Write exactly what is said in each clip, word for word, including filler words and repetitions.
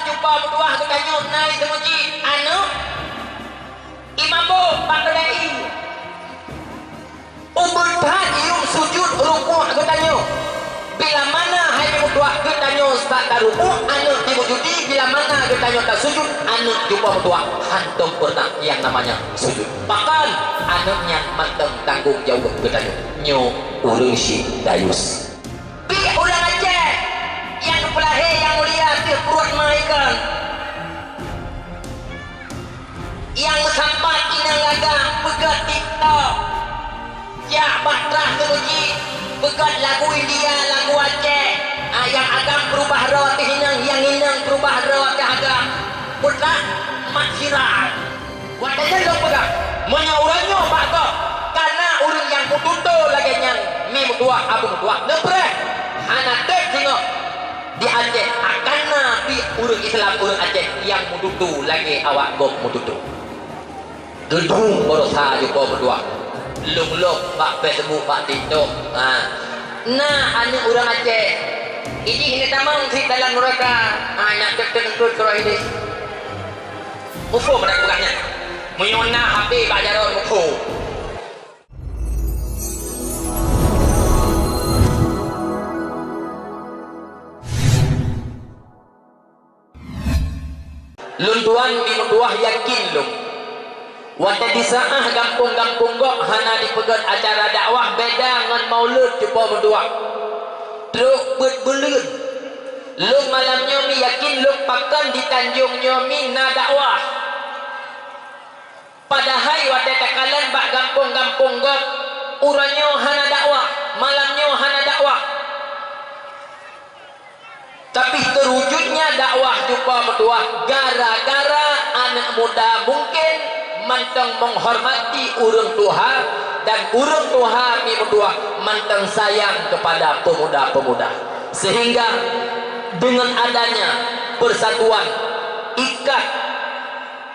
Cuba meutuah geutanyoe na di teumeuji aneuk imam boh bak keudai. Ubit that yum sujud rukuk geutanyoe. Bila mana hai meutuah geutanyoe saka rukuk, aneuk di mujudi, bila mana geutanyoe tasujud, aneuk cuba meutuah hantom pernah yang namanya sujud. Bahkan aneuk nyan mantong tanggong jaweueb geutanyoe. Nyoe ureuëng syik dayus. Pih ureuëng Aceh nyang geupeulahé nyang mulia ateueh pruet ma ikon. Nyang meusampat inong gaga peugöt TikTok. Jak bak trah teumeuji peugöt lagu India, lagu Aceh. Ah, nyang agam peurubah droe teuh inong, nyang inong peurubah droe teuh agam. Putra mat viral. Watèe nyan lôn peugah, meunyoe uroe nyoe bak gob ka na ureuëng nyang meututoe lagèe nyan, mi meutuah, abu meutuah, neupreh. Hana trép singoh di Aceh akan na pih ureuëng Islam, ureuëng Aceh nyang meututoe lagèe awak gob meututoe. Geudong baroesa jipo meutuah. Lôn lok bak Facebook, bak TikTok. Ha. Na aneuk ureuëng Aceh. Ijih neutamong sit dalam nuraka. Ha, nyak trép teungkot keurah idéh. Muphom dak peugah nyan? Meunyoe na hapé bak jaroe muphom. Lôn tuan mi meutuah yakin lôn. Watèe di saah gampông-gampông gob hana jipeugöt acara dakwah beda ngon maulud cupo meutuah. Trok beuet buleuen. Lôn malam nyoe mi yakin lôn pakon di Tanjong nyoe mi na dakwah. Padahai watèe takalon bak gampông-gampông gob, uroe nyoe hana dakwah, malam nyoe hana dakwah. Tapi teuwujudnya dakwah cupo meutuah gara-gara aneuk muda mungkin mantong menghormati ureuëng tuha dan ureuëng tuha mi meutuah mantong sayang kepada pemuda-pemuda. Sehingga dengan adanya persatuan, ikat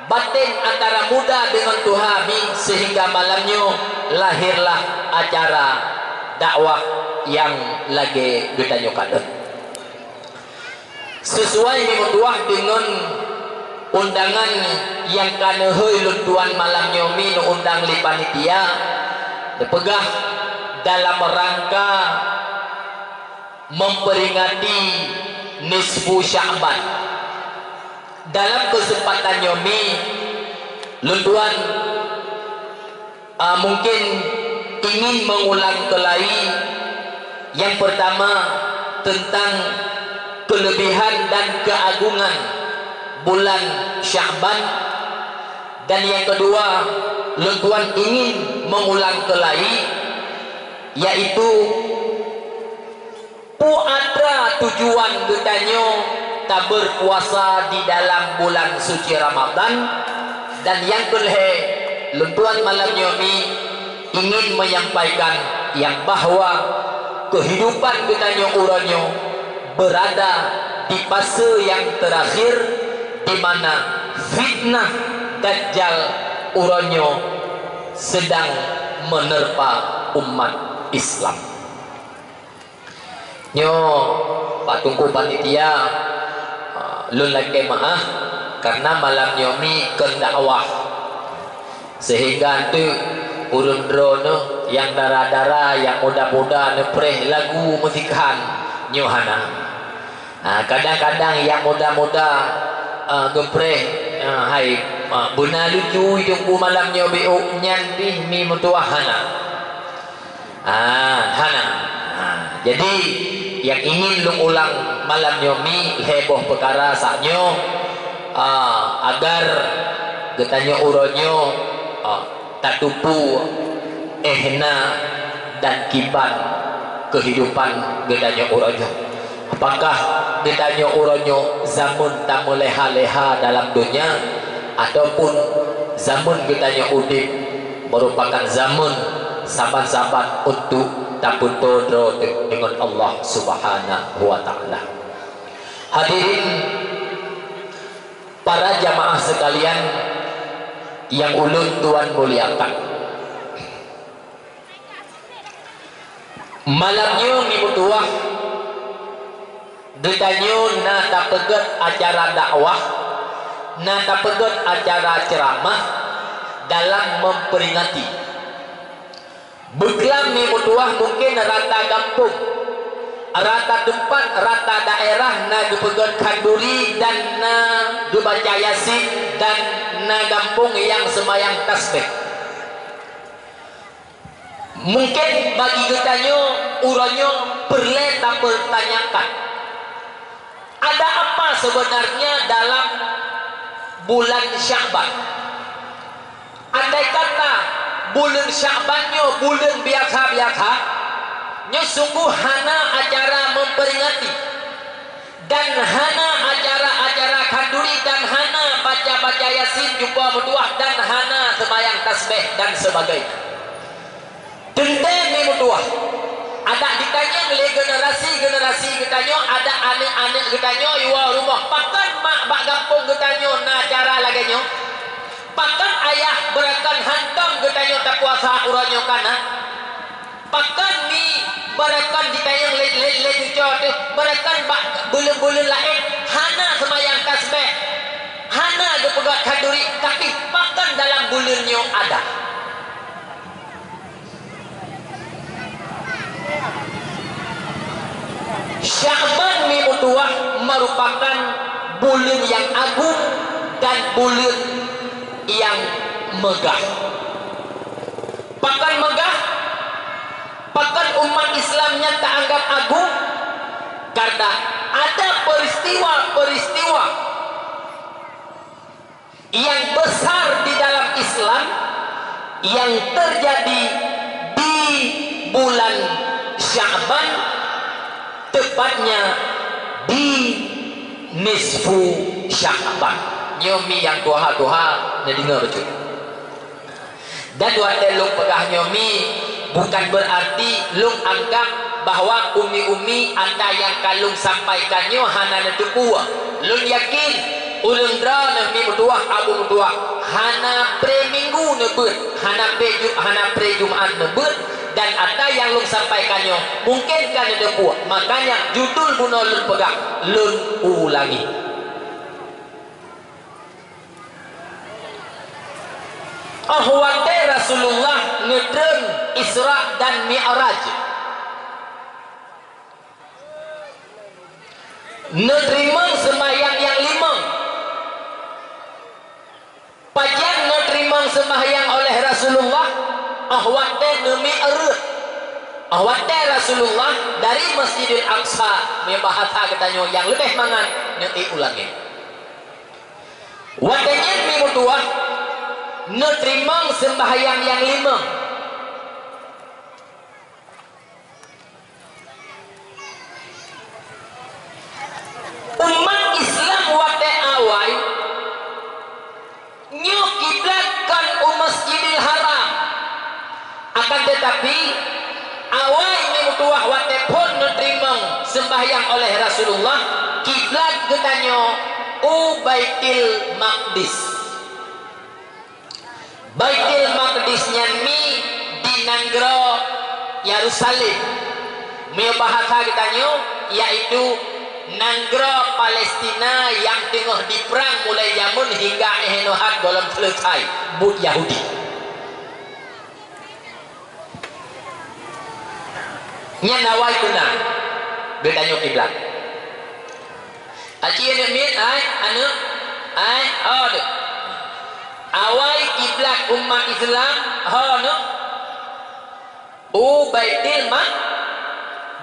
batin antara muda dengan tuha mi, sehingga malam nyoe lahirlah acara dakwah nyang lagèe geutanyoe kalon. Sesuai mi meutuah deungon undangan nyang ka neuhôi lôn tuan malam nyoe mi neuundang lé panitia, neupeugah dalam rangka memperingati nisfu Sya'ban. Dalam keuseumpatan nyoe mi, lôn tuan, a, mungken ingin mengulang keulai, nyang peurtama, teuntang keuleubehan dan keuagongan bulan Sya'ban, dan nyang keudua, lôn tuan ingin mengulang keulai, yaitu peue atra tujuan geutanyoe tabeurpuasa di dalam bulan suci Ramadhan, dan nyang keulhèe, lôn tuan malam nyoe mi ingin menyampaikan nyang bahwa keuhidupan geutanyoe uroe nyoe beurada di fase nyang teurakhir, di mana fitnah Dajjal uroe nyoe seudang meuneurpa umat Islam. Nyoe, Pak Teungku Panitia, a, lôn lakèe meu'ah, kareuna malam nyoe mi kheun dakwah. Sehingga eunteuk ureueng droeneuh nyang dara-dara, nyang muda-muda neupreh lagu meusikhan nyoe hana. Ha, kadang-kadang nyang muda-muda, a, geupreh, a, hai, a, beuna lucu i Teungku malam nyoe, beu nyan pih mi meutuah hana. Ah, hana. Ah, jadi, nyang ingin lôn ulang malam nyoe mi lhèe boh peukara saat nyoe, ah, agar geutanyoe uroe nyoe, ah, tatupue éhna dan kiban keuhidupan geutanyoe uroe nyoe. Apakah geutanyoe uroe nyoe zameun tameuleha-leha dalam donya, ataupun zameun geutanyoe udép meurupakan zameun saban-saban untuk tapeutoe droe deungon Allah Subhanahu wa Ta'ala. Hadirin para jamaah sekalian yang ulôn tuan muliakan. Malam nyoe mi meutuah Geutanyoe na tapeugét acara dakwah, na tapeugét acara ceuramah dalam memperingati. Beuklam mi meutuwah mungken rata gampông, rata teumpat, rata daerah na geupeugét khanduri dan na geubaca Yasin dan na gampông nyang seumayang tasbeh. Mungken bagi geutanyoe uroe nyoe peureulée tapeurtanyakan, ada apa sebenarnya dalam bulan Sya'ban? Andai kata buleuen Sya'ban nyoe buleuen biasa-biasa, nyoe sungguh hana acara memperingati. Dan hana acara-acara khanduri dan hana baca-baca Yasin jumpa meutuwah dan hana seumayang tasbeh dan sebagainya. Teuntée mi meutuwah, adak jitanyong lé generasi-generasi geutanyoe, adak aneuk-aneuk geutanyoe iwoe rumoh, pakon mak bak gampông geutanyoe na cara lagée nyoe? Pakon ayah beurakan hantom geutanyoe tapuasa uroe nyoe kana? Pakon mi beurakan jitanyong lé, lé, lé cuco teuh, beurakan bak buleuen-buleuen laén hana seumayang tasbeh, hana geupeugét khanduri, tapi pakon dalam buleuen nyoe ada? Sya'ban mi meutuwah merupakan buleuen nyang agong dan buleuen nyang meugah. Pakon meugah? Pakon umat Islam nyan taanggab agong? Karena ada peristiwa-peristiwa yang besar di dalam Islam yang terjadi di bulan Sya'ban, tepatnya di nisfu Sya'ban. Nyoe mi nyang tuha-tuha neudeungoe bacut. Dan watée lôn peugah nyoe mi, bukan berarti lôn anggab bahwa umi-umi ata nyang ka lôn sampaikan nyoe hana neuteupeue. Lôn yakin, ureuëng droeneuh mi meutuwah, abu meutuwah, hana pré minggu neubeuet, hana pré ju-, hana pré Jumat neubeuet, dan ata nyang lôn sampaikan nyoe mungken ka neuteupeue. Makanya judul bunoe lôn peugah, lôn ulangi. Óh watée Rasulullah neutreun Isra dan Mi'raj, neuteurimong seumayang nyang limong. Pajan neuteurimong seumayang oleh Rasulullah? Óh watée neumi'raj. Óh watée Rasulullah dari Masjidil Aqsa, meubahasa geutanyoe nyang leubeh mangat, neuék u langét. Watée nyan mi meutuwah, neuteurimong seumbahyang nyang limong. Umat Islam watée awai nyoe kiblat kon u Masjidil Haram. Akan teutapi, awai mi meutuwah watée phon neuteurimong seumbahyang oleh Rasulullah, kiblat geutanyoe u Baitul Maqdis. Baitul Maqdis nyan mi di nanggroe Yerusalem. Meubahasa geutanyoe, yaitu nanggroe Palestina nyang teungoh diprang mulai jameun hingga 'oh noe that gohlom seuleusai buet Yahudi. Nyan awai peuna geutanyoe kiblat. Aci aneuk miet, ai, aneuk, ai, ho deuh. Awai kiblat umat Islam, ho deuh. U Baitul Maq-,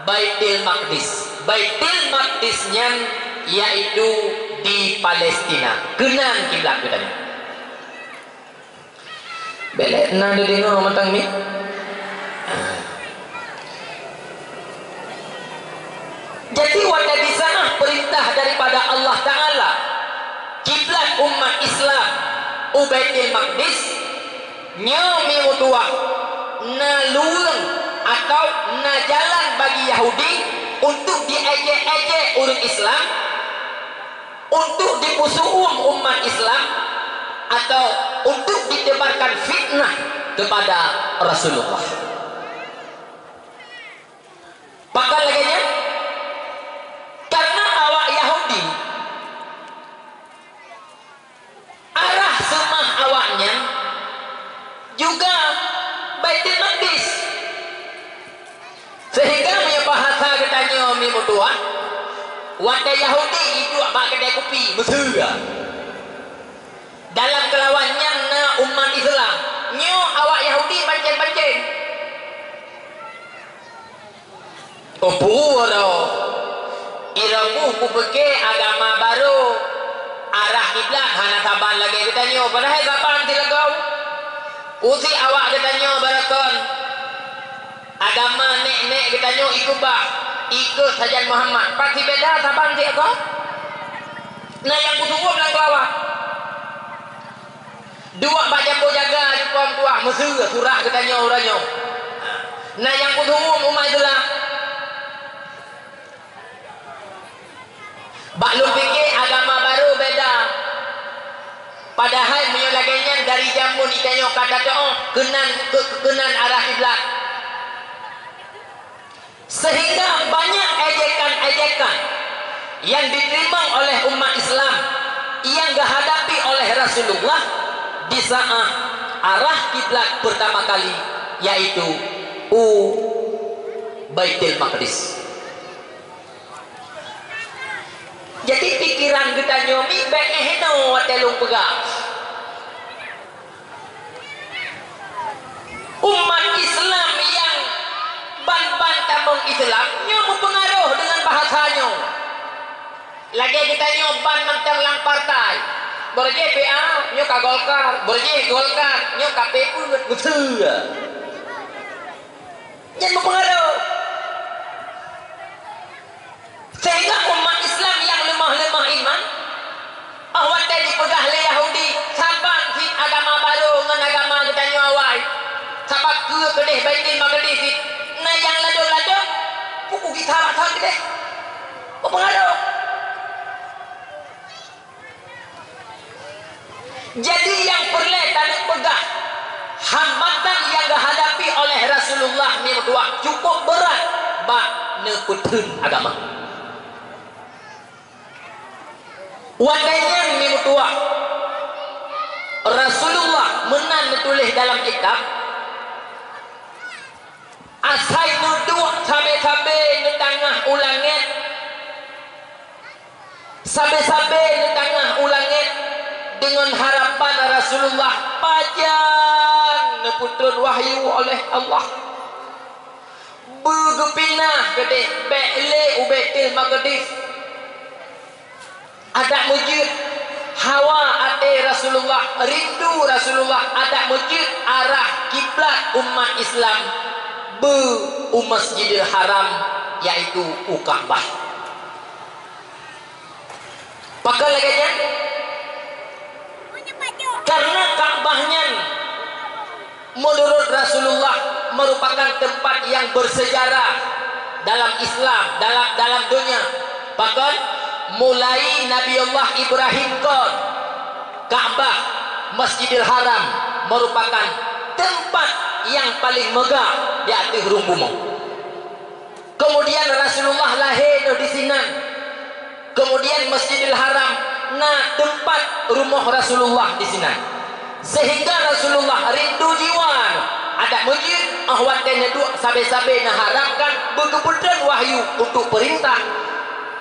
Baitul Maqdis. Baitul Maqdis nyan yaitu di Palestina. Keunan kiblat geutanyoe. Bék lé na neudeungoe mantong mi. Jadi watée disalah peurintah daripada Allah Taala, kiblat umat Islam u Baitul Maqdis, nyoe mi meutuwah na luweung atau na jalan bagi Yahudi untuk diejek-ejek ureuëng Islam, untuk dipeusu'uem umat Islam atau untuk ditebarkan fitnah kepada Rasulullah. Pakon lagée nyan? Karena Meutuah, watée Yahudi jiduek bak keudée kupi, meuseue. Dalam keulawan nyan na umat Islam. Nyoe awak Yahudi pancén-pancén. Oh, peue uroe? Iroe kupike agama barô, arah kiblat hana saban lagée geutanyoe, padahai saban silagoe. Usi awak geutanyoe barakon. Agama nek-nek geutanyoe ikeubah, ikeu sajan Muhammad. Pat sibeda saban silagoe? Na nyang kusuwom lam keulawan. Duek bak jambo jaga jukông tuah meuseue surah geutanyoe uroe nyoe. Na nyang kusuwom umat Islam. Bak lôn pike agama barô beda. Padahai meunyoe lagée nyan dari jameun geutanyoe ka tatu'oh keunan, keu-, keunan arah kiblat. Sehingga banyak ejekan-ejekan yang diterima oleh umat Islam yang dihadapi oleh Rasulullah di saat arah kiblat pertama kali, yaitu u Baitul Maqdis. Jadi, pikiran geutanyoe mi bék hinoe watée lôn peugah. Umat Islam nyang ban-ban tamong Islam nyoe meupeungaroh deungon bahasa nyoe. Lagée geutanyoe ban mantong lam partai. Beurjih P A, nyoe ka Golkar. Beurjih Golkar, nyoe ka P P, meuseue. Nyan meupeungaroh. Sehingga umat Islam nyang leumah-leumah iman, 'oh watée jipeugah lé Yahudi, saban cit agama barô ngon agama geutanyoe awai, sabab keu keudeh Baitul Maqdis cit, na nyang ladôm-ladôm, puku gita bak thon keudeh. Meupeungaroh. Jadi, nyang peureulée taneuk peugah, hambatan nyang geuhadapi oleh Rasulullah meutuah cukup beurat bak neupeutheun agama. Watée nyan meutuah, Rasulullah meunan neutuléh dalam kitab, asai neuduek sabe-sabe neutangah u langét, sabe-sabe neutangah u langét deungon harapan Rasulullah pajan neupeutron wahyu oleh Allah. Beugeupinah keudeh bék lé u Baitul Maqdis. Adak meujeuet hawa até Rasulullah, rindu Rasulullah adak meujeuet arah kiblat umat Islam beu u Masjidil Haram, yaitu u Ka'bah. Pakon lagée nyan? Karena Ka'bah nyan menurut Rasulullah merupakan tempat yang bersejarah dalam Islam, dalam, dalam dunia. Pakon? Mulai Nabi Allah Ibrahim kon, Ka'bah, Masjidil Haram merupakan tempat yang paling megah di ateueh rhueng bumoe. Kemudian Rasulullah lahé nyoe di sinan. Kemudian Masjidil Haram na teumpat rumoh Rasulullah di sinan. Sehingga Rasulullah rindu jiwa nyoe. Adak meujeuet, 'oh watée neuduek sabe-sabe neuharapkan beugeupeutrön wahyu untuk peurintah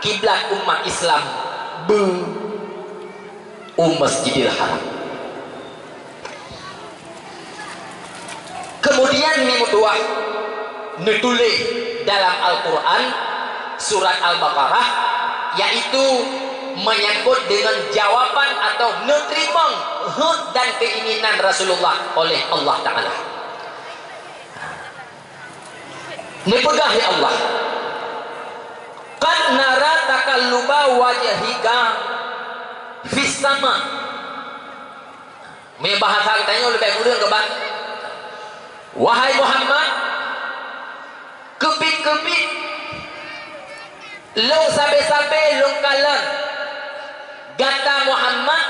kiblat umat Islam beu u Masjidil Haram. Kemudian meutuah neutuléh dalam Al-Quran surat Al-Baqarah, yaitu menyangkut dengan jawaban atau neuteurimong hôt dan keinginan Rasulullah oleh Allah Ta'ala. Neupeugah lé Allah, "Qad nara taqalluba wajhika fis sama." Meunyoe bahasa geutanyoe leubeh kureueng keuban, "Wahai Muhammad, keubiet-keubiet lôn sabe-sabe lôn kalon gata Muhammad,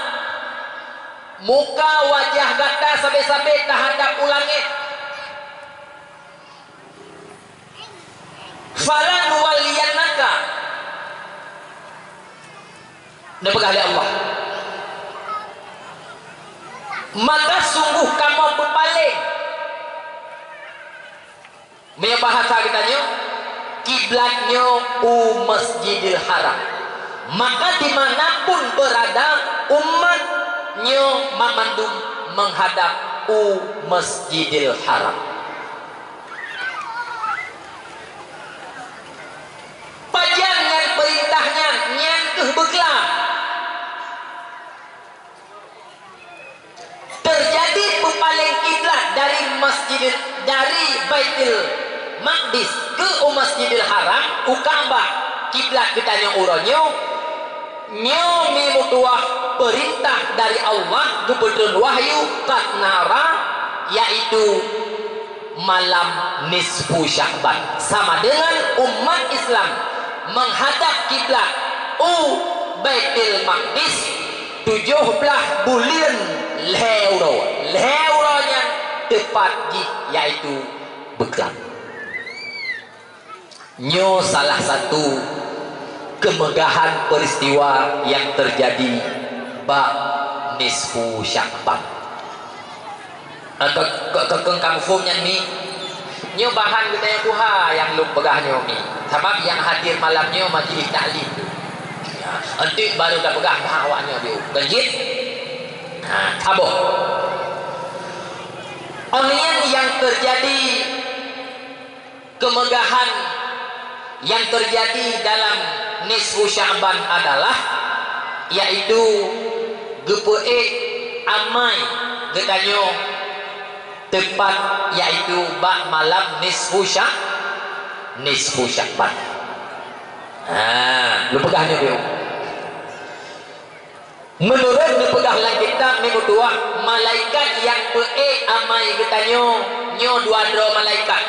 muka wajah gata sabe-sabe tahadap u langét." "Falanuwalliyannaka," neupeugah lé Allah, "maka sungguh kamoe peupaleng." Meunyoe bahasa geutanyoe, Kiblat nyoe u Masjidil Haram. Maka di mana pun berada umat nyoe mamandum menghadap u Masjidil Haram. Pajan nyan peurintah nyan, nyan keuh beuklam. Teujadi peupaleng kiblat dari Masjidil, dari Baitul Maqdis keu u Masjidil Haram, u Ka'bah, kiblat geutanyoe uroe nyoe, nyoe meutuah peurintah dari Allah geupeutreun wahyu qad nara, yaitu malam nisfu Sya'ban. Sama dengan umat Islam menghadap kiblat u Baitul Maqdis tujoh blaih buleuen lhée uroe. Lhée uroe nyan teupat jih, yaitu beuklam. Nyoe salah satu kemegahan peristiwa nyang teujadi bak nisfu Sya'ban. Ah, keu, keu, keu, keu kamoe phom nyan mi. Nyoe bahan geutanyoe tuha nyang lôn peugah nyoe mi. Sabab nyang hadir malam nyoe majelis taklim. Ya, enteuk baru tapeugah bak awak nyoe di u. Kan jeuet? Ha, saboh. Onian nyang teujadi kemegahan nyang teujadi dalam nisfu Sya'ban adalah, yaitu geupeuék amai geutanyoe teupat, yaitu bak malam nisfu Sya-, nisfu Sya'ban. Ha, lôn peugah nyoe dulu. Meunurot neupeugah lam kitab, meutuah malaikat nyang peuék amai geutanyoe, nyoe dua droe malaikat.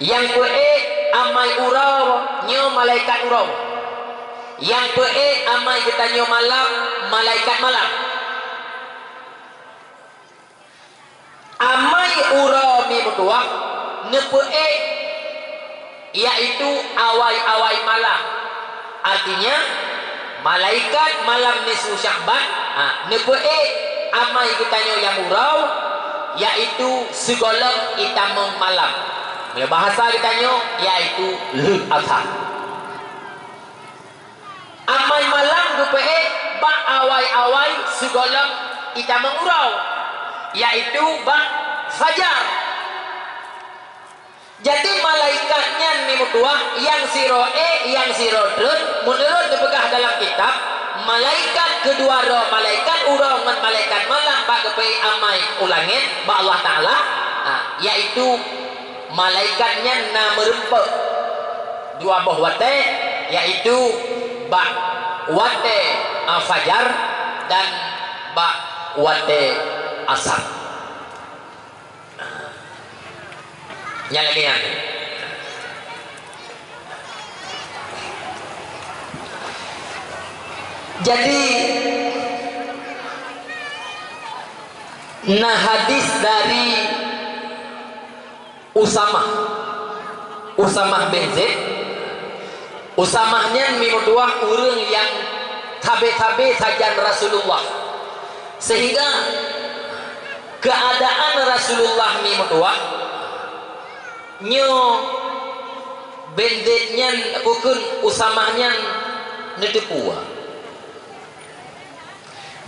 Nyang peuék amai uroe, nyoe malaikat uroe. Nyang peuék amai geutanyoe malam, malaikat malam. Amai uroe mi meutuah neupeuék, yaitu awai-awai malam. Artinya, malaikat malam nisfu Sya'ban, ha, neupeuék amai geutanyoe nyang uroe, yaitu sigohlom itamong malam. Meunyoe bahasa geutanyoe, yaitu lheueh asar. Amai malam geupeuék bak awai-awai sigohlom itamong uroe, yaitu bak fajar. Jadi, malaikat nyan mi meutuah, nyang sidroe ék, nyang sidroe treun, meunurot neupeugah dalam kitab, malaikat keudua droe malaikat uroe ngon malaikat malam bak geupeuék amai u langét bak Allah Taala, ha, yaitu malaikat nyan na meurumpok dua boh watée, yaitu bak watée, a, fajar dan bak watée asar. Nyang lagée nyan. Jadi, na hadis dari Usamah. Usamah bin Zaid. Usamah nyan mi meutuah ureuëng nyang sabe-sabe sajan Rasulullah. Sehingga keuadaan Rasulullah mi meutuah, nyoe bin Zaid nyan, bukon Usamah nyan neuteupeue.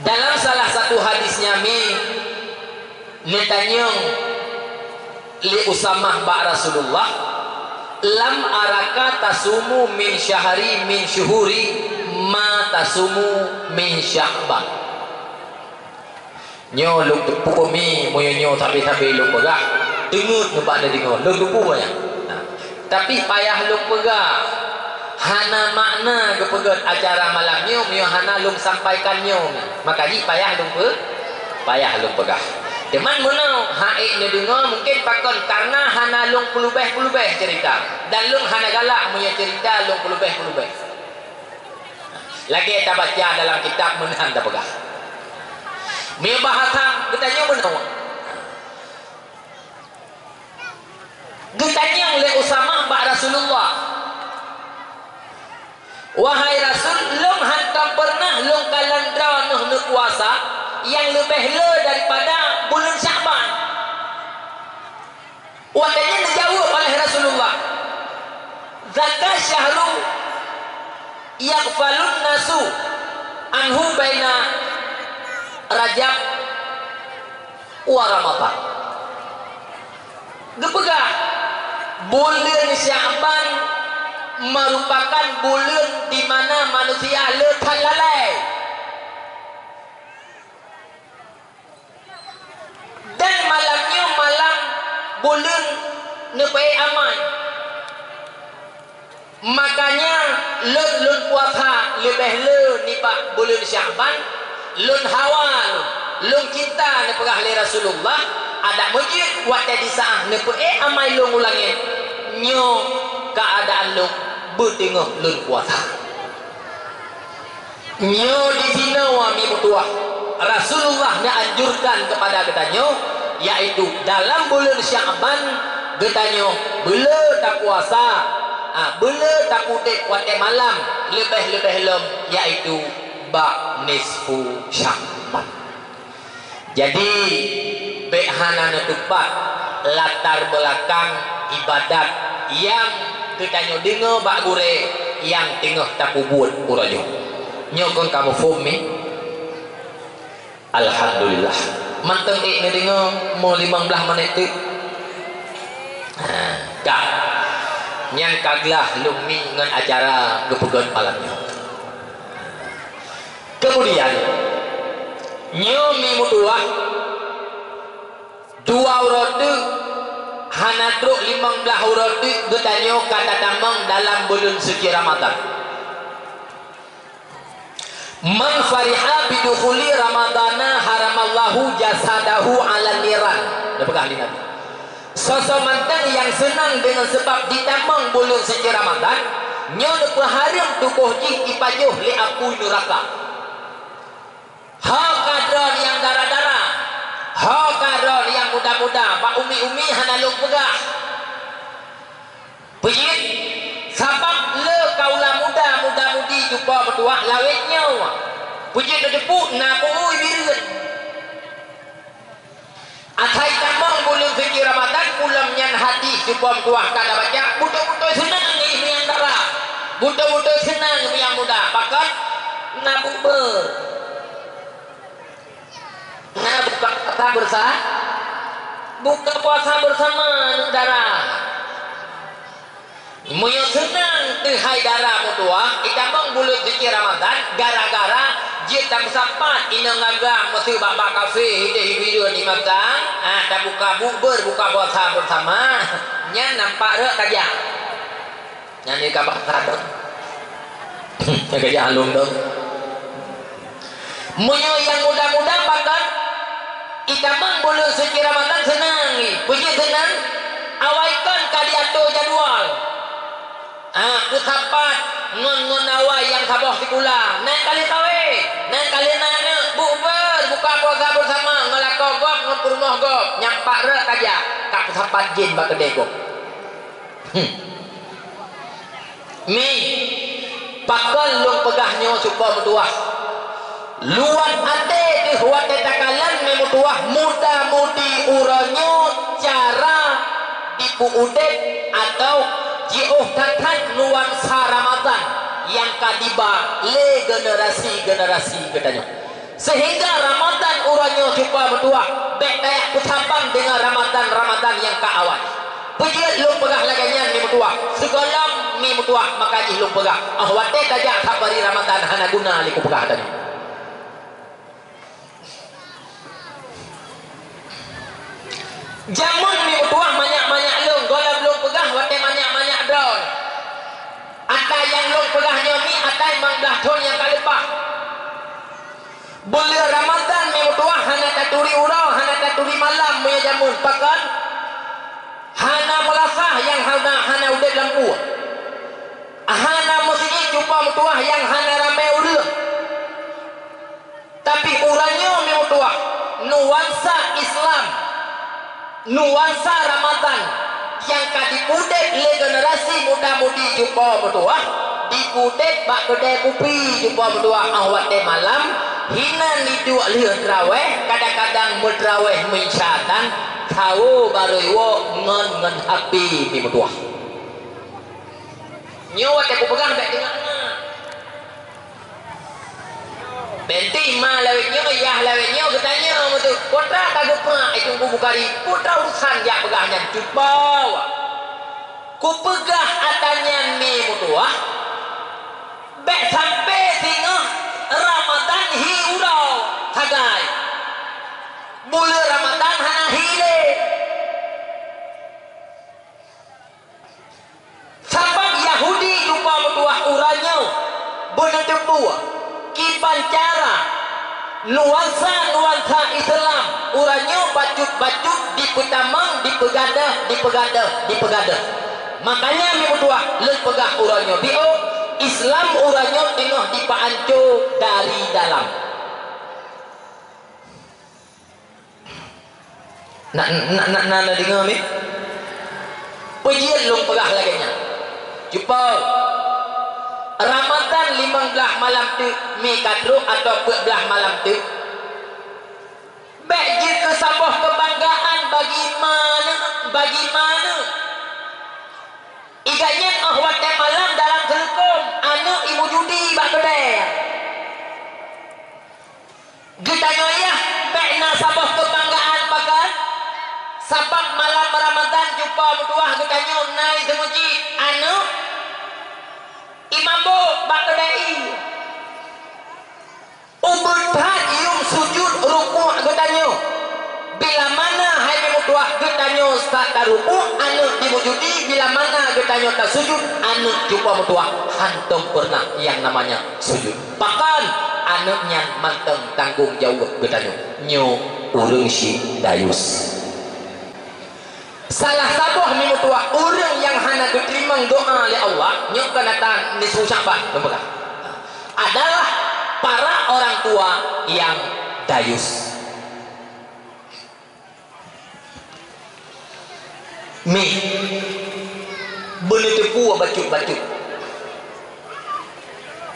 Dalam salah satu hadis nyan mi, neutanyong lé Usamah bak Rasulullah, "Lam araka tasumu min syahri min syuhuri ma tasumu min Sya'ban." Nyoe lôn teupeue mi, meunyoe nyoe sabe-sabe lôn peugah, teungeut nibak neudeungoe, lôn teupeue nyan. Nah, tapi payah lôn peugah, hana makna geupeugét acara malam nyoe, meunyoe hana lôn sampaikan nyoe. Maka jih payah lôn peu-, payah lôn peugah. Teuma meunoe, han ék neudeungoe mungken pakon, karena hana lôn peulubeh-peulubeh cerita. Dan lôn hana galak meunyoe cerita lôn peulubeh-peulubeh. Lagée tabaca dalam kitab meunan tapeugah. Meunyoe bahasa geutanyoe meunoe. Geutanyong lé Usamah bak Rasulullah, "Wahai Rasul, lôn hantom peureunah lôn kalon droeneuh neupuasa nyang leubeh le daripada buleuen Sya'ban." Watée nyan neujaweueb oleh Rasulullah, Zaka syahru yaghfalun nasu anhu baina Rajab wa Ramadan. Geupeugah, buleuen Sya'ban meurupakan buleuen di mana manusia le that lalai. Dan malam nyoe malam buleuen neupeuék amai. Makanya lôn, lôn puasa leubeh le nibak buleuen Sya'ban, lôn hawa lôn, lôn cinta neupeugah lé Rasulullah, adak meujeuet watée disaát neupeuék amai lôn u langét, nyoe keuadaan lôn beuteungoh lôn puasa. Nyoe di sinoe mi meutuwah, Rasulullah neuanjurkan keupada geutanyoe, yaitu dalam buleuen Sya'ban geutanyoe beule tapuasa, a, beule tapeudeb watée malam, leubeh-leubeh lom yaitu bak nisfu Sya'ban. Jadi, bék hana neutupat latar beulakang ibadat nyang geutanyoe deungoe bak gurée nyang teungoh tapeubuet uroe nyoe. Nyoe kon ka muphom mi? Alhamdulillah. Mantong ék neudeungoe mo limong blaih menit teuk. Ha, ka. Nyang ka glah lôn mi ngon acara geupeugöt malam nyoe. Kemudian, nyoe mi meutuwah, dua uroe teuk hana trok limong blaih uroe teuk geutanyoe ka tatamong dalam buleuen suci Ramadan. "Man fariha bidukhuli Ramadana haramallahu jasadahu 'alan niran." Neupeugah lé Nabi. Soe-soe mantong nyang seunang deungon sabab jitamong buleuen suci Ramadan, nyoe neupeuhareuem tuboh jih jipajoh lé apui neuraka. Ho ka droe nyang dara-dara, ho ka droe nyang muda-muda, bak umi-umi hana lôn peugah. Peue jeuet? Sabab le kaula muda, muda-mudi cuba meutuwah lawét nyoe. Peue jeuet neuteupeu na bui bireuen. Asai tamong buleuen suci Ramadan, ulôn nyan hadis cuba meutuwah ka tabaca, beutôi-beutôi seunang ngieng nyang dara. Beutôi-beutôi seunang nyang muda. Pakon? Na bubeu. Na buka puasa beursa-, buka puasa bersama aneuk dara. Meunyoe seunang teuhai dara meutuwah, itamong buleuen suci Ramadan, gara-gara jeuet tameusapat inong agam meuseu bak-bak kafé hideh hibireuen imatang, ah, tabuka bubeu buka puasa bersama, nyan nampak rot tajak. Nyan di kabah sadong. Nyang keujak lôn dong. Meunyoe nyang muda-muda pakon, itamong buleuen suci Ramadan seunang jih. Peue jeuet seunang? Awai kon ka jiatur jadwal. Ah, peusapat ngon, ngon awai nyang saboh sikula. Nyan ka lheueh kawé, nyan ka lheueh na aneuk, bubeu buka puasa bersama ngon lakoe gob, ngon peurumoh gob. Nyang pat rot tajak, ka peusapat jén bak keudè gob. Hmm. Mi, pakon lôn peugah nyoe cuba meutuwah. Luwat até deuh watée takalon mi meutuwah muda-mudi uroe nyoe cara jipeuudeb atau jiôh that-that nuansa Ramadan nyang ka jiba lé generasi-generasi geutanyoe. Seuhingga Ramadan uroe nyoe cuba meutuwah, bék tajak peusaban deungon Ramadan-Ramadan nyang ka awai. Peue jeuet lôn peugah lagée nyan mi meutuwah, sigohlom mi meutuwah maka jih lôn peugah, óh watée tajak safari Ramadan hana guna lé kupeugah tanyoe. Jameun mi meutuwah manyak-manyak lôn, gohlom lôn peugah watée manyak-manyak droe. Ata nyang lôn peugah nyoe mi ata limong blaih thon nyang ka leupah. Buleuen Ramadan mi meutuwah hana taturi uroe, hana taturi malam meunyoe jameun. Pakon? Hana meulasah nyang hana, hana udeb lam peue. Hana meuseujid cuba meutuwah nyang hana ramé ureuëng. Tapi uroe nyoe mi meutuwah, nuansa Islam, nuansa Ramadan nyang ka jipeudeb lé generasi muda-mudi cuba meutuwah, jipeudeb bak keudè kupi cuba meutuwah óh watée malam, hinan jiduek lheueh trawéh, kadang-kadang meutrawéh meuisyatan, sawo barô iwoe ngon, ngon hapi mi meutuwah. Nyoe watée kupeugah bék deungoe na. Benti ma lawét nyoe, yah lawét nyoe, geutanyoe meutu. Peue teuma ka geupeurak, eh, Teungku Bukhari, peue teuma urusan jak peugah nyan, cuba wa. Kupeugah ata nyan mi meutuah, bék sampai singoh Ramadan hi uroe sagai. Buleuen Ramadan hana hi lé. Sabab Yahudi cuba meutuah uroe nyoe beuneuteupeu kiban cara nuansa-nuansa Islam uroe nyoe bacut-bacut dipeutamong, dipeugadoh, dipeugadoh, dipeugadoh. Makanya mi meutuah lôn peugah uroe nyoe, biôh Islam uroe nyoe teungoh jipeuanco dari dalam. Na, na, na, na, na deungoe mi? Peue jeuet lôn peugah lagée nyan. Cuba, Ramadan limong blaih malam teuk mi ka trok atawa peuet blaih malam teuk, bék jeuet keu saboh keubanggaan bagi ma neuh, bagi ma neuh. Iga nyan óh watée malam dalam seuleukom, aneuëk imujudi bak keudée. Geutanyoe yah bék na saboh keubanggaan pakon, sabab malam Ramadan cuba meutuah geutanyoe na i seumeujid, aneuëk imabôk bak keudée ie. Ubit that yuem sujut rukuk geutanyoe. Bila mana hai mi meutuah geutanyoe sa tarukuk, aneuëk jimujudi, bila mana geutanyoe tasujut, aneuëk cuba meutuah hantom peureunah nyang namanya sujut. Pakon aneuëk nyan mantong tanggong jaweueb geutanyoe. Nyoe ureuëng syik dayus. Salah saboh mi meutuah ureuëng nyang hana geuteurimong doá lé Allah, nyoe keunan ata nisfu Sya'ban, lôn peugah, adalah para orang tua yang dayus. Mi, beuneuteupeu bacut-bacut.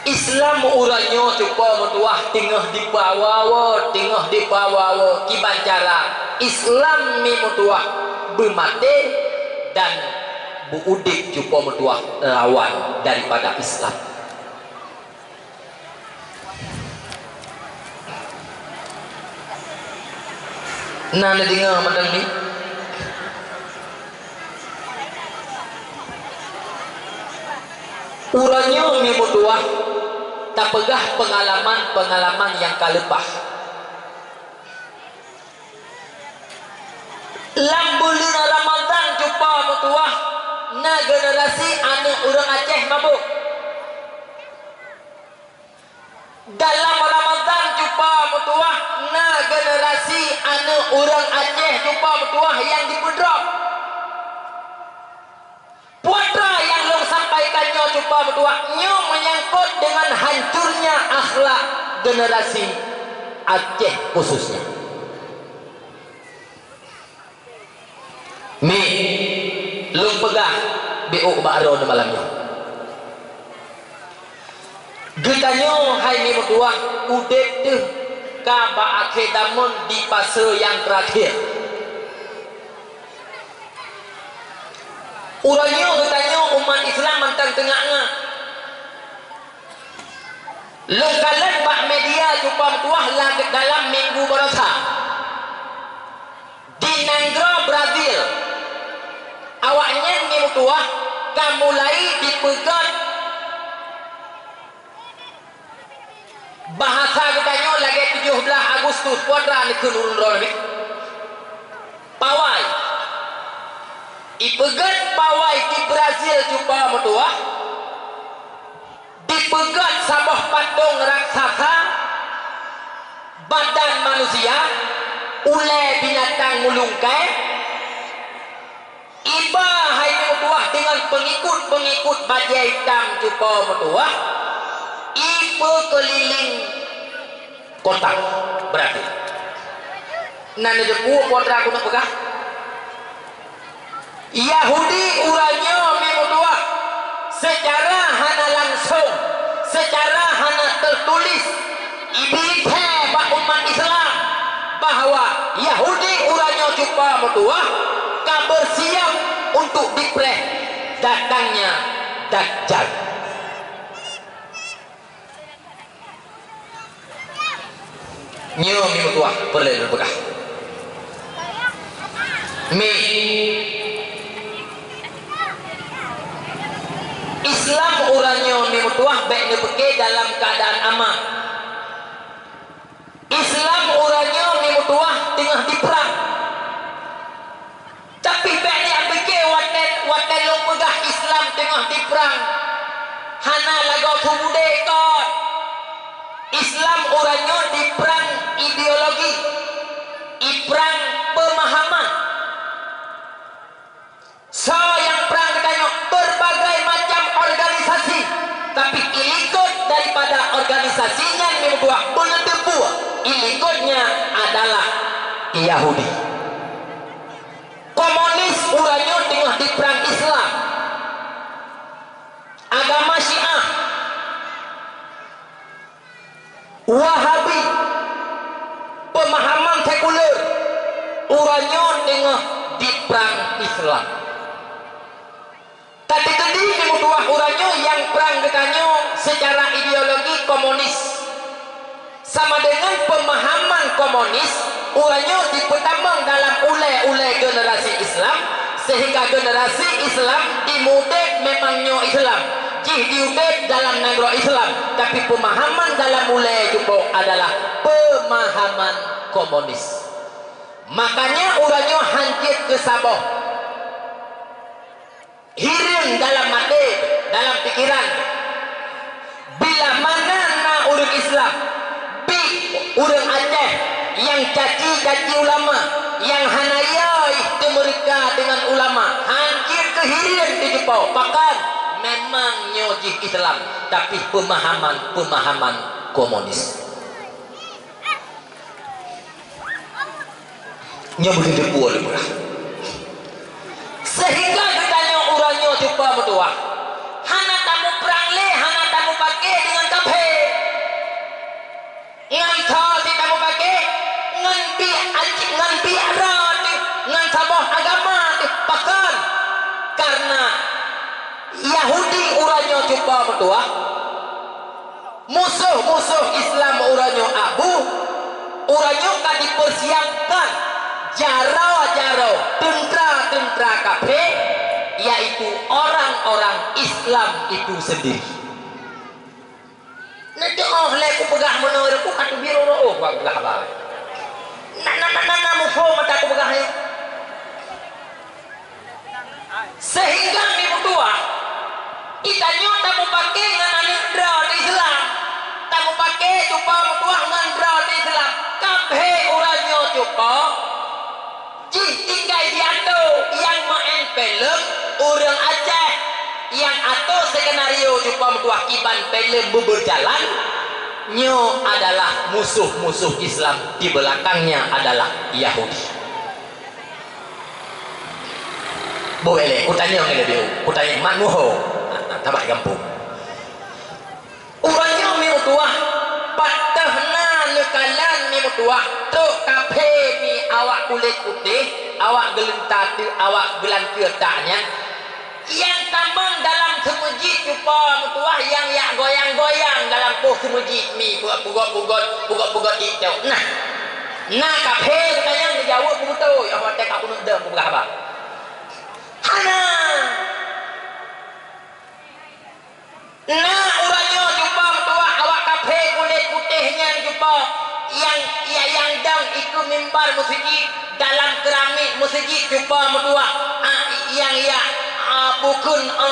Islam uroe nyoe cuba meutuah teungoh dipeuawa-awa, teungoh dipeuawa-awa kiban cara Islam mi meutuah beumaté dan beuudeb cuba meutuah lawan daripada Islam. Na neudeungoe mantong nyoe? Uroe nyoe mi meutuah tapeugah peungalaman-peungalaman nyang ka leupah. Lam buleuen Ramadhan cupa meutuah na generasi aneuëk ureuëng Aceh mabök. Dalam Ramadhan cupa meutuah na generasi aneuëk ureuëng Aceh cupa meutuah nyang jipeudrop. Peue nyang lôn sampaikan nyoe cupa meutuah, nyoe meunyangkot deungon hancurnya akhlak generasi Aceh khususnya. Mi, lôn peugah beuh bak droeneuh malam nyoe. Geutanyoe hai mi meutuah udeb deuh ka bak akhé dameun di fase nyang teurakhé. Uroe nyoe geutanyoe umat Islam mantong teungak-ngak. Lôn kalon bak media cupa meutuah lam dalam minggu baroesa. Di nanggroe Brazil, awaknyan mi meutuah ka mulai jipeugét. Bahasa geutanyoe lagée tujoh blaih Agustus, peue nyang neukheun ureuëng droeneuh nyoe? Pawai. Ipeugét pawai di Brazil cupa meutuah, dipeugét saboh patong raksasa, badan manusia, ulée binatang meulungkai, iba hai meutuah deungon peungikut-peungikut bajée itam cupa meutuah, ipeukeulileng kota Brazil. Na neuteupeue peue nyang keuneuk peugah? Yahudi uroe nyoe mi meutuah seucara hana langsong, seucara hana teutulis, ibi thée bak umat Islam bahwa Yahudi uroe nyoe cupa meutuah ka beusiab untuk dipreh datangnya Dajjal. Nyoe meutuah peureulée lôn peugah. Mi. Islam uroe nyoe meutuah bék neupeuke dalam keuadaan aman. Islam uroe nyoe meutuah teungoh diprang. Tapi bék neupike watée, watée lôn peugah Islam teungoh diprang, hana lagoe peumude kon. Islam uroe nyoe diprang ideologi, iprang peumahaman. Soe nyang prang geutanyoe? Berbagai macam organisasi, tapi ilikot daripada organisasi nyan meutuah beuneuteupue ilikotnya adalah Yahudi. Komunis uroe nyoe teungoh diprang Islam. Agama Syiah, Wahabi, peumahaman sekuler, uroe nyoe teungoh diprang Islam. Tadi-tadi meutuah uroe nyoe nyang prang geutanyoe seucara ideologi komunis. Sama deungon peumahaman komunis, uroe nyoe jipeutamong dalam ulée-ulée generasi Islam, seuhingga generasi Islam jimudet memang nyoe Islam, jih jiudet dalam nanggroe Islam, tapi peumahaman dalam ulée jumbo adalah peumahaman komunis. Makanya uroe nyoe hanjeuet keu saboh. Hireuen dalam até, dalam pikiran. Bila mana na ureuëng Islam, bit ureuëng Aceh nyang caci-caci ulama, nyang hana yai teumeureuka deungon ulama, hanjeuet keu hireuen teujupo. Pakon? Memang nyoe jih Islam, tapi peumahaman-peumahaman komunis. Nyoe beuteupeue lé peugah. Seuhingga geutanyoe uroe nyoe cuba meutuah, hana tamuprang lé, hana tamupake deungon kaphé. Ngon soe cit tamupake? Ngon biek aci-, ngon biek droe teuh, ngon saboh agama teuh. Pakon? Kareuna Yahudi uroe nyoe cuba meutuah, musoh-musoh Islam uroe nyoe abu, uroe nyoe ka jipeusiapkan jaroe-jaroe teuntra-teuntra kaphé, yaitu orang-orang Islam itu sendiri. Neuteuôh lé kupeugah meunoe, ku ka teubiet uroe, oh, kupeugah haba. Na, na, na, na, na muphom ata kupeugah nyoe. Seuhingga meutuah, geutanyoe tamupake ngon aneuk droe di Islam, tamupake cupa meutuah ngon droe di Islam, kaphé uroe nyoe cupa, jih tinggai di atô nyang meu'en filem ureuëng Aceh, nyang atô skenario cupa meutuah kiban filem beubeujalan, nyoe adalah musoh-musoh Islam, di beulakangnya adalah Yahudi. Boh elek, kutanyong lé biu, kutanyong mat muho. Nah, nah, tabat gampông. Uroe nyoe mi meutuah, pat teuh na neukalon mi meutuah, trok kaphé mi awak kulét putéh, awak geuleunta teuk, awak geulanteue tak nyan. Nyang tamong dalam seumeujid cupa meutuah nyang yak goyang-goyang dalam poh seumeujid mi, peugöt-peugöt, peugöt-peugöt TikTok. Nah, na kaphé geutanyoe geujaweueb beutôi, oh watée ka keuneuk deueng kupeugah haba. Hana. Na uroe nyoe cupa meutuah awak kaphé kulét putéh nyan cupa nyang, nyang, nyang dong ikeue mimbar meuseujid, dalam keuramik meuseujid cupa meutuah, a, nyang yak, a, bukon, a,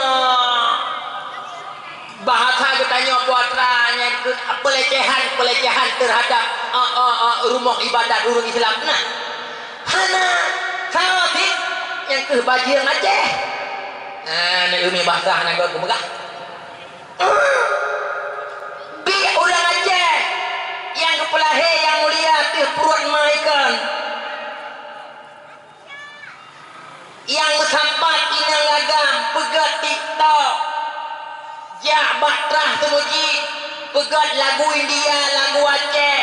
bahasa geutanyoe putra nyan keu pelecehan-pelecehan terhadap, a, a, a, rumoh ibadat ureuëng Islam. Nah, hana, saboh cit nyang keuh bajeueng Aceh. Ah, na umi basah na gok geupeugah. Bit ureuëng Aceh nyang geupeulahé nyang mulia teuh pruet ma ikon. Nyang meusapat inong agam peugöt TikTok. Jak bak trah seumeujid, peugöt lagu India, lagu Aceh.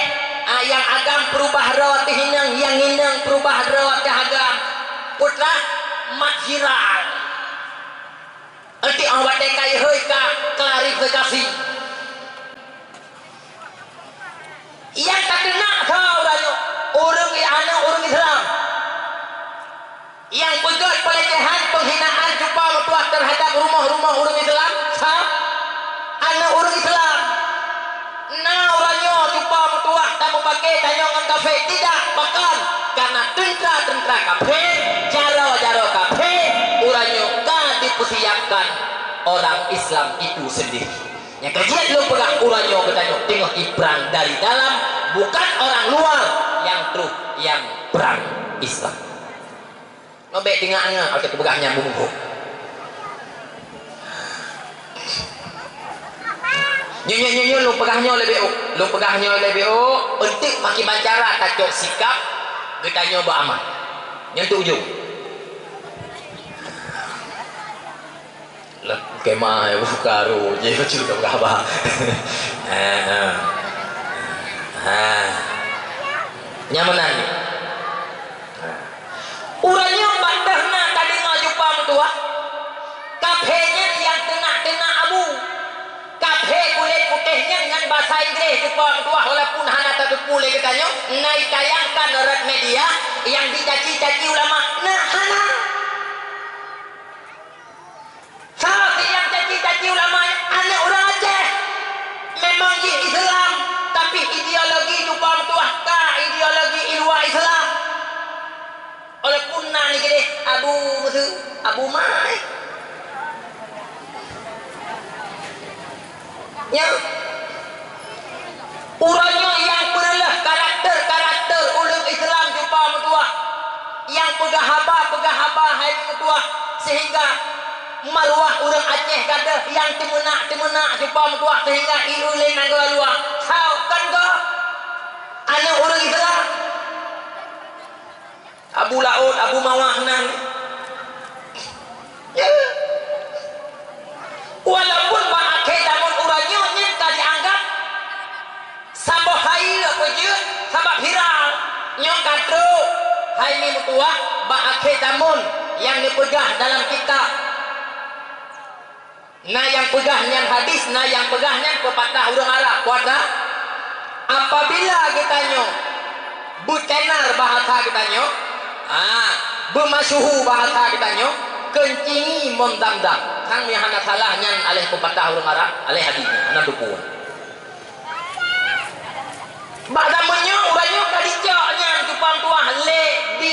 Ah, nyang agam peurubah droe teuh inong, nyang inong peurubah droe teuh agam. Putra mat viral. Enti 'oh watée ka yeuhôi Oke, tanyoe ngon kafé tidak, pakon? Karena teuntara-teuntara kafé, jaroe-jaroe kafé, uroe nyoe ka dipeusiapkan orang Islam itu sendiri. Nyang ka jeuet lôn peugah, uroe nyoe geutanyoe teungoh iprang dari dalam, bukan orang luar nyang troh nyang prang Islam. Nyoe bèk teungoh angat, ateueh kupeugah nyang bumbuh. Nyoe, nyoe, nyoe, nyoe, lôn peugah nyoe leubeh ôk. Lôn peugah nyoe leubeh ôk, eunteuk pakriban cara tacok sikap geutanyoe beuaman. Nyoe tu ujong. Lah, kemah ya, buka ru je, cuba haba. Ha, ha. Ha. Nyang meunan. Uroe nyoe bak deuh na tadeungoe cupa meutuwah. Kafé nyan nyang teunak-teunak abu. Kafé kulét putéh nyan ngon basa Inggréh cupa meutuwah, walaupun hana tateupeue lé geutanyoe, na itayangkan rot media nyang jicaci-caci ulama. Na hana. Salah si nyang caci-caci ulama nyan aneuk ureueng Aceh. Memang jih Islam, tapi ideologi cupa meutuwah ka ideologi i luwa Islam. Walaupun na nikeudeh Abu Meuseu, Abu Mai. Nyan. Uroe nyoe nyang peureuloh karakter-karakter ureueng Islam cupa meutuwah, nyang peugah haba-peugah haba hai meutuwah, sehingga maruwah ureueng Aceh gadôh nyang teumeunak-teumeunak cupa meutuwah, sehingga ieu lé nanggroe luwa. Hau, kon gob aneuk ureueng Islam. Abu Laôt, Abu Mawah nan. Ya. Walaupun bak akhé zaman uroe nyoe nyan ka jianggab saboh hai peujeuet sabab viral, nyoe ka trok hai mi meutuwah bak akhé zaman nyang neupeugah dalam kitab. Na nyang peugah nyan hadis, na nyang peugah nyan peupatah ureueng Arab. Puasa, apabila geutanyoe beutenar bahasa geutanyoe, ah, beumasyuhu bahasa geutanyoe, keuncingi mon Zamzam. Sang nyang hana salah nyan aléh peupatah ureueng Arab, aléh hadis nyan, hana teupeue. Bak zaman nyoe, uroe nyoe ka dicok nyan cupa meutuwah lé bi,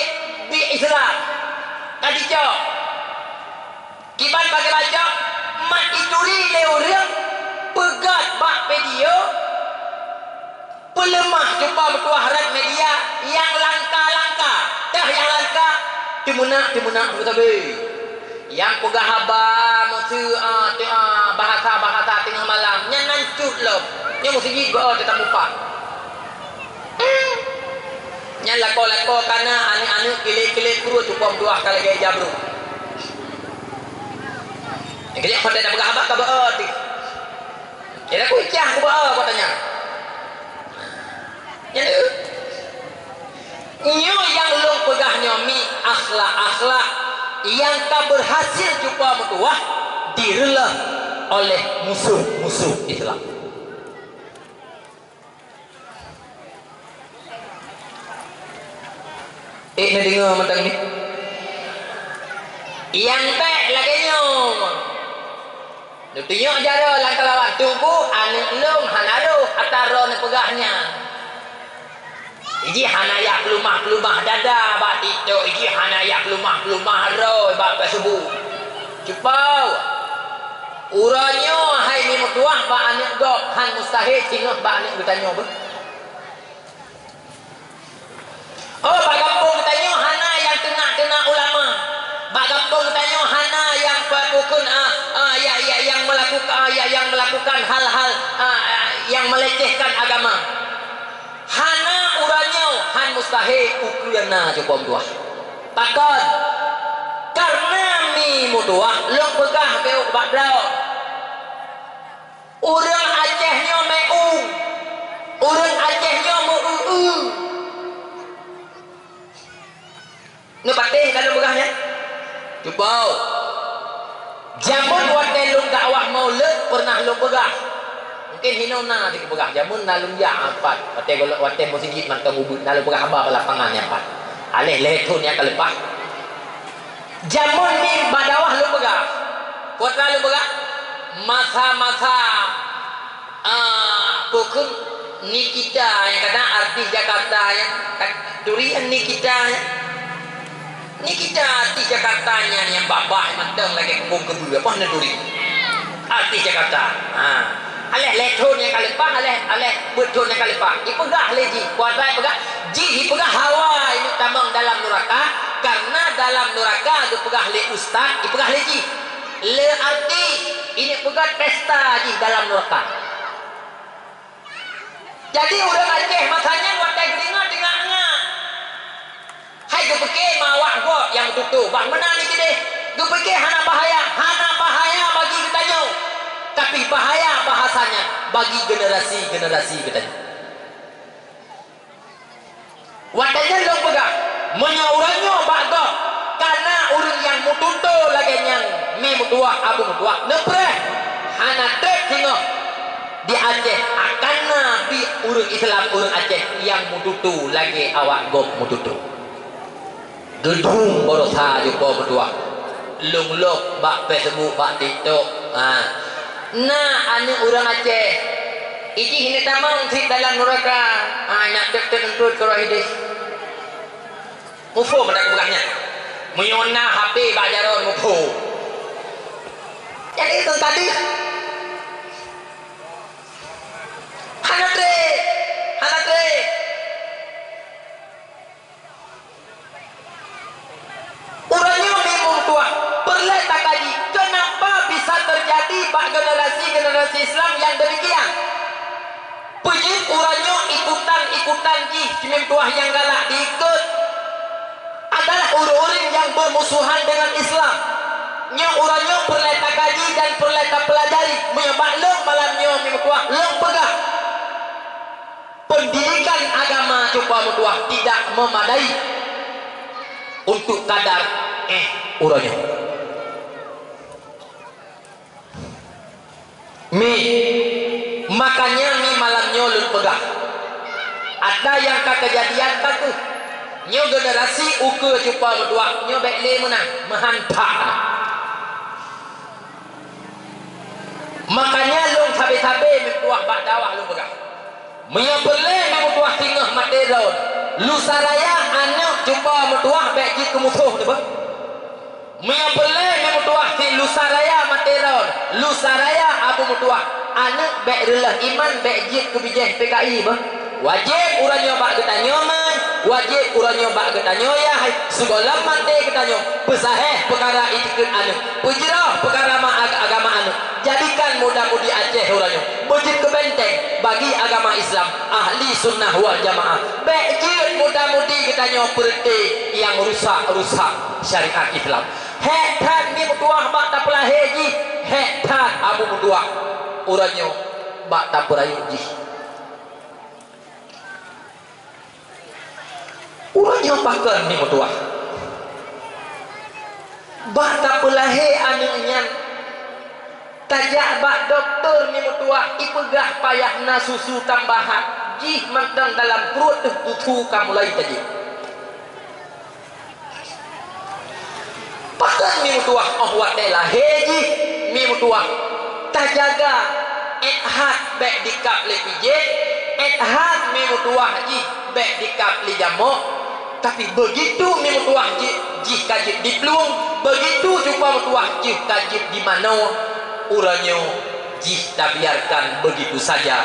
bi Islam. Ka dicok. Kiban bak geurajok mat ituri lé ureueng, peugét bak video, peuleumah cupa meutuwah rot media nyang langka-langka, teuh nyang langka, teumeunak-teumeunak meusabe. Nyang peugah haba meuseu, a, teu-, a, bahasa-bahasa teungoh malam, nyan nan cut lom. Nyoe meuseujid beu-o teutamupah. Nyan lakoe-lakoe kana aneuk-aneuk kilé-kilé pruet cupa meutuwah ka lagèe jabrôk. Nyang keuliek padahai tapeugah haba ka beu-o teuh. Jadi aku icah aku beu-o kata nyan. Nyan deuh. Nyoe nyang lôn peugah nyoe mi akhlak-akhlak nyang ka beurhasil cupa meutuwah direuleuh oleh musoh-musoh Islam. Eh, neudeungoe mantong nyoe. Nyang bèk lagèe nyoe. Neutunyok jaroe lam keulawan, teungku aneuk lôn hana rôh atra droeneuh peugah nyan. Iji hana jak peulumah-peulumah dada bak TikTok, iji hana jak peulumah-peulumah droe bak Facebook. Cupo! Uroe nyoe hai mi meutuwah bak aneuk gob, han mustahil singoh bak aneuk geutanyoe beuh. Oh, bak gampông geutanyoe hana nyang teunak-teunak ulama. Bak gampông geutanyoe hana nyang pakukon, ah, ah, ya, ya, nyang melakukan, ah, ya, nyang melakukan hal-hal, ah, ah, nyang melecehkan agama. Hana uroe nyoe, han mustahil ukeue na cupo meutuwah. Pakon? Kareuna mi meutuwah lôn peugah beu bak droe. Ureuëng Aceh nyoe meu, ureuëng Aceh nyoe meu-eu-eu. Neupatéh ka lôn peugah nyan? Cuba. Jameun watée lôn dakwah Maulid pernah lôn peugah. Mungkin hinoe na di peugah. Jameun na lôn jak pat. Watée golom, watée meuseujid mantong ubit na lôn peugah haba bak lapangan nyan pat. Aléh lhée thon nyang ka leupah. Jameun mi bak dakwah lôn peugah. Peue teuma lôn peugah? Masa-masa, ah, peue kheun? Nikita nyang kadang artis Jakarta nyang ka-, turi Nikita nyang. Nikita artis Jakarta nyan nyang babah mantong lagèe keumbong keubeue, apa na turi? Artis Jakarta. Ha. Aléh lhèe thôn nyang ka leupah, aléh, aléh peuet thôn nyang ka leupah. Ipeugah lé jih, kuasa ipeugah, jih ipeugah hawa ineuk tamong dalam nuraka, karena dalam nuraka geupeugah lé ustaz, ipeugah lé jih. Le artis, ineuk peugah pesta jih dalam nuraka. Jadi ureueng Aceh masa nyan watèe geudeungö teungoh-teungoh. Hai geupike ma awak gob nyang meututoe, bah meunan jih keudeh. Geupike hana bahaya, hana bahaya bagi geutanyoe. Tapi bahaya bahasa nyan bagi generasi-generasi geutanyoe. Watèe nyan lôn peugah, meunyoe uroe nyoe bak gob ka na ureueng nyang meututoe lagèe nyan, mi meutuwah, abu meutuwah, neupreh, hana trép singoh di Aceh akan na pih ureueng Islam, ureueng Aceh nyang meututoe lagèe awak gob meututoe. Geudong baroesa jipo meutuwah. Lôn lok bak Facebook, bak TikTok. Ha. Na aneuk ureueng Aceh. Ijih ni tamong sit dalam nuraka. Ha, nyak tek-tek eunteut keu roh ideh. Muphom dak peugah nyan. Meunyoe na H P bak jaroe muphom. Jadi itu tadi. Hana trép. Hana trép. Uroe nyoe mi meutuwah, peureulèe takaji, keunapa bisa teujadi bak generasi-generasi Islam nyang deumikian? Peue jeuet uroe nyoe ikutan-ikutan jih, mi meutuwah nyang galak diikot adalah ureueng-ureueng nyang beumusuhan deungon Islam. Nyoe uroe nyoe peureulèe takaji dan peureulèe tapeulajari. Meunyoe bak lôn malam nyoe mi meutuwah, lôn peugah, pendidikan agama cuba meutuwah tidak memadai untuk kadar, eh, uroe nyoe. Mi, makanya mi malam nyoe lôn peugah, ata nyang ka keujadian takeuh. Nyoe generasi ukeue cuba meutuwah, nyoe bèk lé meunan, meuhan that na. Makanya lôn sabe-sabe meutuwah bak dakwah lôn peugah. Meunyoe peureulèe mi meutuwah singoh maté droe, lusa raya aneuk cuba meutuwah bèk jeuet keu musoh teuh beuh. Meunyoe peureulèe mi meutuwah si lusa raya maté droe, lusa raya abu meutuwah, aneuk bèk reuloh iman bèk jeuet keu bijèh P K I beuh. Wajéb uroe nyoe bak geutanyoe meuh, wajéb uroe nyoe bak geutanyoe yah, hai, sigohlom maté geutanyoe, peusahéh peukara itikeuet aneuk, peujroh peukara ma-, ag-, agama aneuk. Jadikan muda-mudi Aceh uroe nyoe beujeuet keu benteng bagi agama Islam, ahli sunnah wal jamaah. Bèk jeuet muda-mudi geutanyoe peureuté nyang rusak-rusak syariat Islam. Hék that mi meutuwah bak tapeulahé jih, hék that abu meutuwah uroe nyoe bak tapeurayeuk jih. Uroe nyoe pakon mi meutuwah. Bak tapeulahé aneuk nyan, tajak bak dokto mi meutuwah, ipeugah payah na susu tambahan, jih mantong dalam pruet teuh susu ka mulai tajak. Pakon mi meutuwah, óh watèe lahé jih mi meutuwah tajaga, ék that bèk dikab lé pijéh, ék that mi meutuwah jih bèk dikab lé jamok. Tapi beugitu mi meutuwah jih, jih ka jeuet diplueng, beugitu cupa meutuwah jih ka jeuet dimanoe, uroe nyoe jih tabiarkan beugitu saja.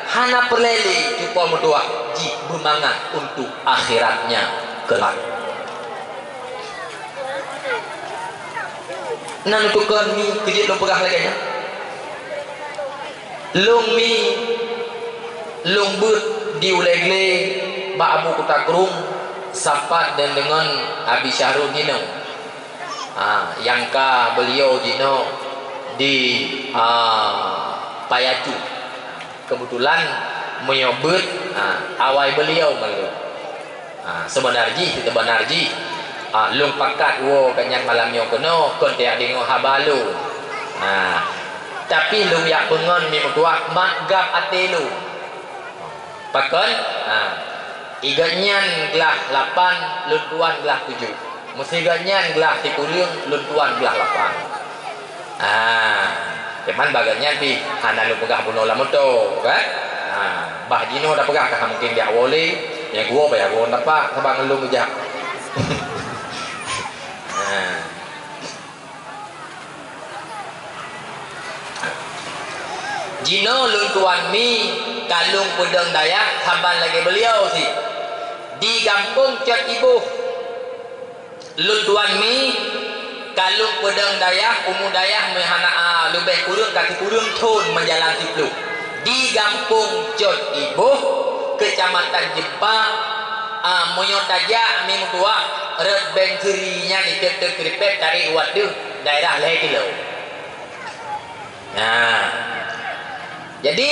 Hana peureulèe lé cupa meutuwah jih beumangat untuk akhiratnya kelak. Na neutukon mi keu jeuet lôn peugah lagèe nyan. Lôn mi, lôn beuet di Ulèe Glé bak Abu Kuta Krueng, sapat dan deungon Abi Syahrul jinoe. Ha, nyang ka beliau jinoe di, ha, Payacuek. Keubeutulan meunyoe beuet, ha, awai beliau ngon lôn. Ha, seubeuna jih, seubeuna jih, ha, lôn pakat woe gobnyan malam nyoe keunoe, kon tajak deungoe haba lôn. Ha, tapi lôn jak peungon mi meutuwah mat gab até lôn. Pakon? Ha, i gobnyan glah lapan, lôn tuan glah tujoh. Meusé gobnyan glah sikureueng, lôn tuan glah lapan. Ah, cuman bak gobnyan pih hana lôn peugah bunoe lam moto, kan? Ha, Ha, bah jinoe tapeugah ka mungken jak woe lé, nyang geuwoe payah geuwoe tapak saban ngon lôn geujak. Ha. Jinoe lôn tuan mi ka lôn peudong dayah saban lagèe beuliau sit. Di gampông Cot Iboh. Lôn tuan mi ka lôn peudong dayah, umu dayah meuhana a leubeh kureueng ka sikureueng thon meujalan siplôh. Di gampông Cot Iboh, keucamatan Jeumpa, a, meunyoe tajak mi meutuah, rot Beng Seuri nyan di tiep-tiep keuripet tarék u ateueh daerah lhèe kilo. Nah, jadi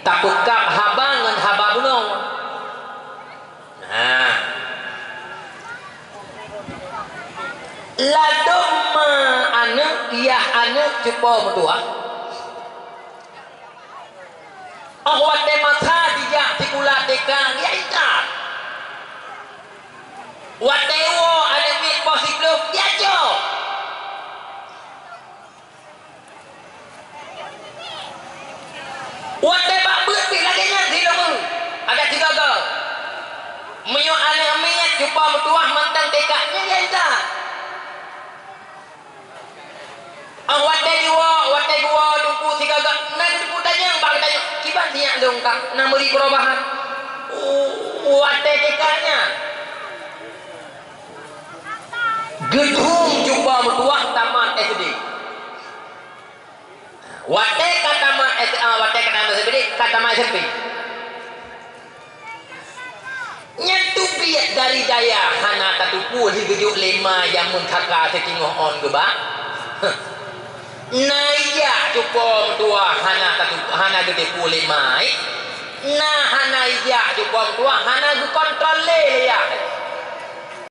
tapeukab haba ngon haba bunoe. Nah, ladôm ma aneuk, yah aneuk cupo meutuah. Óh watèe masa jijak sikula T K, ya intat. Watèe woe aneuk miet poh siplôh, ya cok. Watèe bak beuet pih lagèe nyan silông, adak sigoe-goe. Meunyoe aneuk miet cupo meutuah mantong T K, nyan ya intat. Ah, watèe jiwoe, watèe jiwoe teungku sigoe-goe, na geuteupeue tanyong bak geutanyoe, "Kiban si nyak lôn ka na meuri perubahan?" Oh, watèe T K nyan. Geudhum cupo meutuah tamat S D. Watèe ka tamat S A, watèe ka tamat S D, ka tamat S M P. Nyan teubiet dari dayah hana tateupeue lé geujok lé ma jameun K K siteungoh ôn geuba. Na ijak cupo meutuah hana tateupeue, hana geuteupeue lé ma. Na hana ijak cupo meutuah hana geukontrol lé, lé yah.